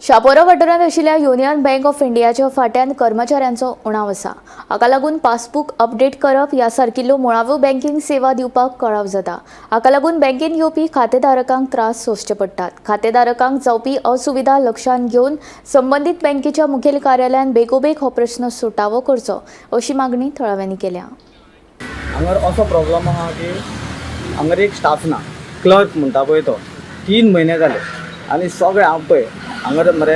शापोरा वाठारांत आशिल्ल्या union bank of इंडियाच्या फांट्यांत कर्मचाऱ्यांचो उणाव आसा. हाका लागून पासबूक अपडेट करप ह्या सारकिल्ल्यो मुळाव्यो बँकींग सेवा दिवपाक कळाव जाता. हाका लागून बँकेन येवपी खातेधारकांक त्रास सोंसचे पडटात. खातेधारकांक जावपी असुविधा लक्षांत घेवन संबंदीत बँकेच्या मुखेल कार्यालयान बेगोबेग हो प्रस्न सुटावो करचो अशी मागणी थळाव्यांनी केल्या. हांगर असो प्रॉब्लम आहा की हांगर एक स्टाफ ना. क्लर्क म्हणटा पळय तो 3 म्हयने जाले आनी सगळे हांव पळय हांगर मरे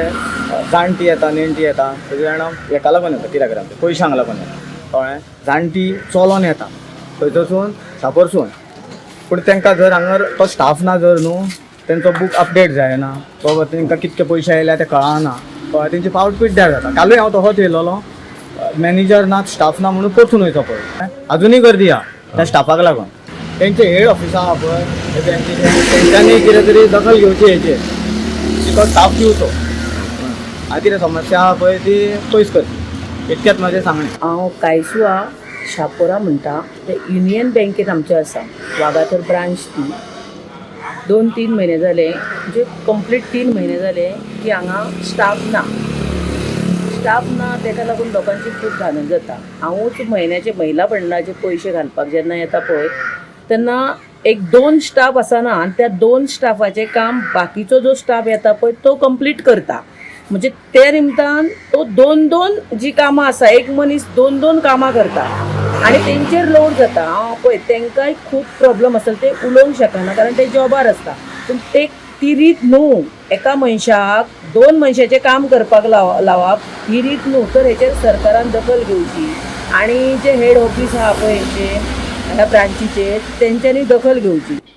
जाणटी येता, नेणटी येता, सगळीं जाणां हेका लागून येता. कित्याक आमच्या पयशांक लागून येता, कळ्ळें? जाणटी चलोन येता थंयसरसून, शापरसून. पूण तांकां जर हांगर तो स्टाफ ना जर न्हू, तेंचो बूक अपडेट जायना बाबा, तांकां कितके पयशे आयल्या ते कळना, कळ्ळें? तेंची पावट पिड्ड्यार जाता. कालूय हांव तसोच येयलेलो, मॅनेजर ना, स्टाफ ना म्हणून परतून वयचो पडलो. अजुनूय गर्दी आहा त्या स्टाफाक लागून. तेंचे हेड ऑफिसा आहा पळय हे बँकेचे, तेंच्यांनी कितें तरी दखल घेवची हेचेर की तो स्टाफ दिवचो आनी कितें समस्या आहा पळय ती पयस करची. इतकेंच म्हाजें सांगणें. हांव कायसुआ शापोरा म्हणटा. ते युनियन बँकेत आमचे आसा वागातोर ब्रांच. ती 2-3 म्हयने जाले, म्हणजे कंप्लीट 3 म्हयने जाले की हांगा स्टाफ ना. स्टाफ ना तेका लागून लोकांची खूब घाणट जाता. हांवूच म्हयन्याचे महिला मंडळाचे पयशे घालपाक जेन्ना येता पळय, तेन्ना एक दोन स्टाफ आसना आनी त्या दोन स्टाफाचें काम बाकीचो जो स्टाफ येता पळय तो कंप्लीट करता. म्हणजे ते निमतान तो दोन दोन जी कामां आसा, एक मनीस दोन दोन कामां करता आनी तेंचेर लोड जाता. हांव पळय तेंकांय खूब प्रॉब्लम आसता. ते उलोवंक शकना कारण ते जॉबार आसता. पूण ते ती रीत न्हू. एका मनशाक दोन मनशाचें काम करपाक लावप ही रीत न्हू. तर हेचेर सरकारान दखल घेवची आनी जे हेड ऑफीस आहा पळय हेंचे ह्या ब्रांचीचे, तेंच्यांनी दखल घेवची.